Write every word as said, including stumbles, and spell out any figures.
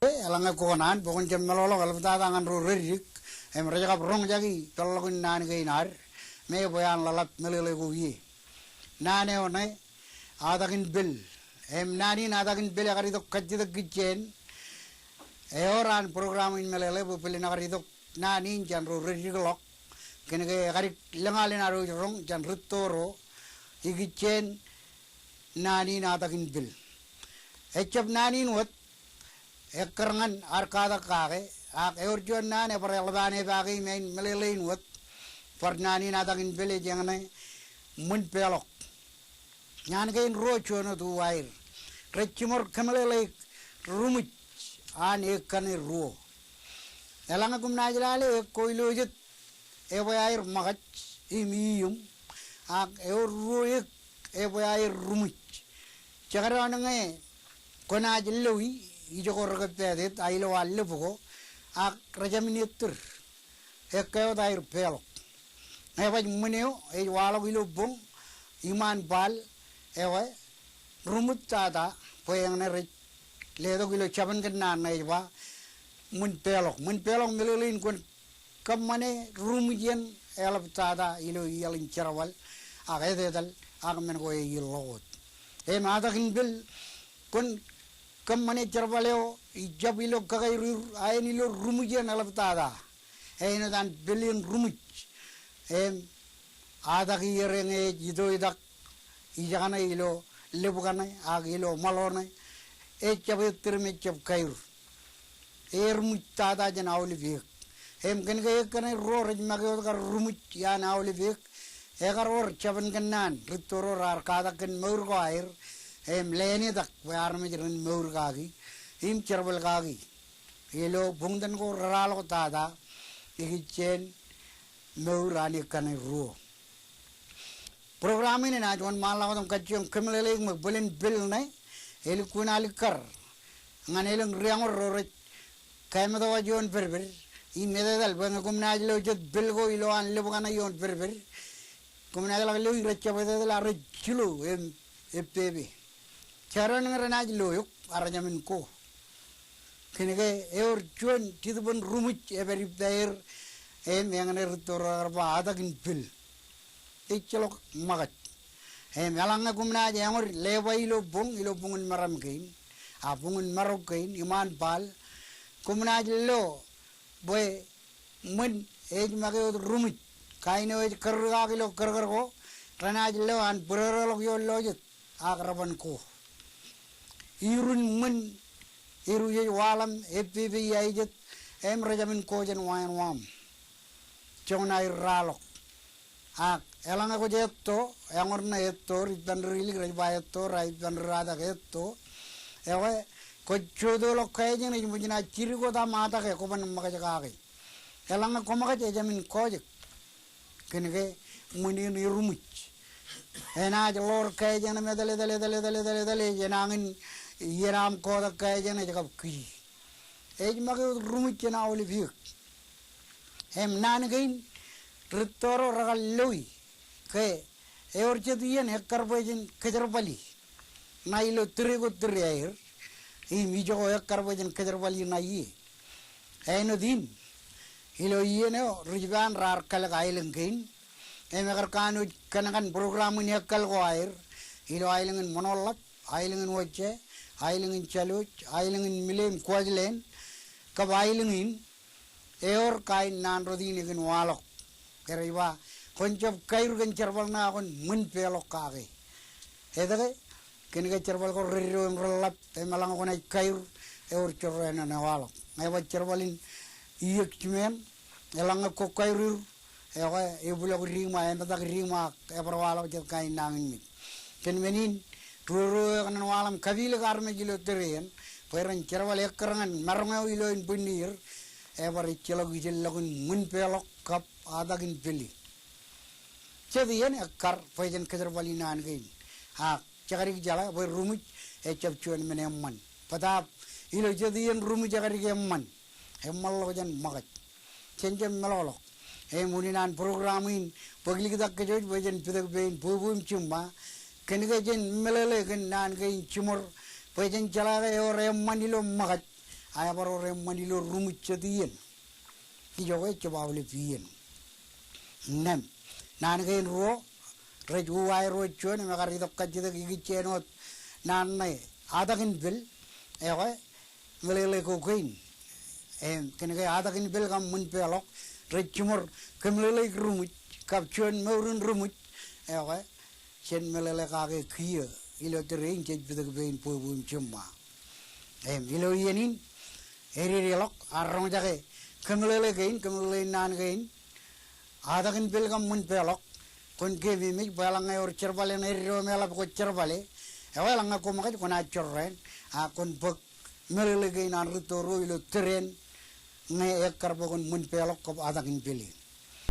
Eḷaññe kwō kōṇaan, bwe kwōn jab meḷọkḷọk eḷaptata ñan ro reddik im rej kab roñjaki peḷḷọkin naan kein ad, me bwe an ḷōḷḷap meḷeḷe ko ie. Naan eo ṇe Atak in Pel. Im naan in Atak in Pel ekar itok kajjitōk kijjien ewōr an program in meḷeḷe bwe bōlen ekar itok naan in jān ro reddiḷọk. Kōnke ekar lōñ alen ad wōj roñ jān rūtto ro ikijjien naan in Atak in Pel. Ejjab naan in wōt ekkar ñan ad katak kake, ak ewōr juon naan ebar eḷap an epaake im āin meḷeḷe in wōt bar naan in Atak in Pel, ej eñṇe Ṃwin Peḷọk. Naan kein ruo juon wōt uwaer. Rej jiṃor kōmeḷeḷeik ruṃwij an ekkar ṇe ruo. Eḷaññe koṃ naaj lale, ekwe ilo jet ebwe aer ṃōkaj im iiuṃ, ak ewōr ruo ek ebwe aer ruṃwij. Jekdọọn ñe kwōnaaj loi, ijoko rekōppatit, a ilo an lōb ko, ak rejāmin ettōr. Ekkā wōt aer peḷọk. Ñe ebaj ṃwin eo ej waḷọk ilo boñ iṃaan baal, ekwe ruṃwij tata, bwe eñṇe rej letok ilo jabōn kōnnaan ṇe ej ba Ṃwin Peḷọk. Ṃwin Peḷọk meḷeḷein kwōn kōṃṃane ruṃwij eṇ eḷaptata ilo iaḷ in jerbal ak etetal ak men ko ej ilọk wōt. Im Atak in Pel kwōn kōṃṃane jerbal eo ijab ilo kakaiur, aen ilo ruṃwij eṇ eḷaptata. Āinwōt an pel in ruṃwij. Im atak iier eñe ej itoitak ijekaṇe ilo lōb kaṇe ak ilo ṃaḷo ṇe, ejjab ettōr im ejjab kaiur. Eruṃwij tata jān aolep eōk. Im kōnke ekkā ṇe ruo rej make wōt kar ruṃwij iaan aolep eōk, ekar wōr jabōn kōnnaan rūtto ro raar katak kōn mour ko aer im leenetak bwe armej ren mour kaki im jerbal kaki ilo buñtōn ko reraḷọk tata ikijjien mour an ekkā ṇe ruo. Program in enaaj wōnṃaanḷọk wōt im kajjioñ kōmeḷeḷeik ṃōk bōlen pel ṇe elukkuun alikkar ñan elōñ ri-eñor ro rej kaemātwōj ioon pedped im etetal, bwe ñe koṃ naaj lo jet pel ko ilo an lōb kaṇe ioon pedped, koṃ naaj ḷak loi rej jab etetal ak rej jilo im epepe. Jekdọọn ñe renaaj lo eok ak rejāmin ko. Kōnke ewōr juon jitōbōn ruṃwij epād ippaer im eñṇe rūtto ro rekar ba atak in pel. Ejjeḷọk ṃōkaj. Im eḷaññe koṃ naaj eñor lepa ilo boñ, ilo buñin meram kein, a buñin marok kein, iṃaan baal, koṃ naaj lo bwe ṃwin ej make wōt ruṃwij. Kain eo ej karūkaak ilo kōrkōr ko, renaaj lo an bwidōdōḷọk ioon lọjet ak reban ko. Iruun ṃwin, iru ej waḷam, epepe iaijet, im rejāmin ko jān waen waṃ. Joñan aer raḷọk. Ak eḷaññe kwōj etto, eñor ṇe etto, ri-ippān ri-ilik rej ba etto, ra-ippān ri-atak etto. Ekwe, kwōj jotoḷọk kāāj eṇ ej ṃōj naaj jidik wōt aṃ atak e, kwōban ṃōkaj kake. Eḷaññe kwōṃōkaj ejāmin kọọjek. Kōnke ṃwin in eruṃwij. Enaaj ḷoor kāāj eṇ im etal, etal, etal, ej enañin iien aṃ kọọtak kāāj eṇ ej kab kiji. Ej make wōt ruṃwij jān aolep eōk. Im naan kein rūtto ro rekar loi ke ewōr jet iien ekkar bwe jen kōjerbali ṇa ilo tōre ko tōre aer, im ijoko ekkar bwe jen kōjerbali ṇa ie. Āinwōt in, ilo iien eo ri-Jipaan raar kalōk aelōñ kein, im ekar kanooj kōnkan program in ekkal ko aer ilo aelōñ in Ṃoṇoḷḷap, aelōñ in Wōjje, aelōñ in Jālwōj, aelōñ in Mile im Kuwajleen, kab aelōñ in, ewōr kain naan rot in ekin waḷọk. Ke rej ba, kwōn jab kaiur kōn jerbal ṇe ak kwōn ṃwin peḷọk kake. Etke? Kōnke jerbal ko reddo im reḷḷap, im eḷaññe kwōnaaj kaiur, ewōr jorrāān eṇ ewaḷọk. Ñe ej ba jerbal in iiōk jimān, eḷaññe kwō kaiur, ekwe ebwilọk diṃ, emetak diṃ, ak ebar waḷọk jet kain nañinmej. Kōn men in, ruo ro ekōṇaan waḷọk im kapilōk armej ilo tōre eṇ, bwe ren jerbal ekkar ñan maroñ eo ilo in bwinnier, ebar ejjeḷọk ijellọkin ṃwin peḷọk kab atak in peli. Jet iien ekkar bwe jen kōjerbali naan kein. Ak jekdik jeḷā bwe ruṃwij ejjab juon men eṃṃan. Bōtaab ilo jet iien ruṃwij ekdik eṃṃan. Eṃṃanḷọk jān ṃōkaj. Jen jab meḷọkḷọk. Im unin an program in bōk liktak kōj wōj bwe jen pitōk pein bwebwe im jiṃṃa. Kōnke jen meḷeḷe kōn naan kein jiṃor bwe jen jeḷā ke ewōr eṃṃan ilo ṃōkaj. aebaro reṃṃan ilo ruṃwij jet iien. Ijoke jab aolep iien. Im naan kein ruo rej uwaer wōt juon im ekar itok kajjitōk ikijjien wōt naan ṇe atak in pel, eokwe, meḷeḷe ko kein. Im kōnke atak in pel kab ṃwin peḷọk rej jiṃor kōmeḷeḷeik ruṃwij kab juon mour in ruṃwij, eokwe, jen meḷeḷe kake kiiō ilo tōre in jej pitōk pein bwebwe im jiṃṃa. Im ilo iien in, ededeḷọk, ear roñjake kōmeḷeḷe kein, kōmeḷeḷein naan kein, atak in pel kab ṃwin peḷọk, kwōn keememej bwe eḷaññe ewōr jerbal eṇ eddo im eḷap kwōj jerbale, eokwe, eḷaññe koṃ kōj kwōnaaj jorrāān, a kwōn bōk meḷeḷe kein an rūtto ruo ilo tōre in ñe ekkar bwe kwōn ṃwin peḷọk kab atak in pel in.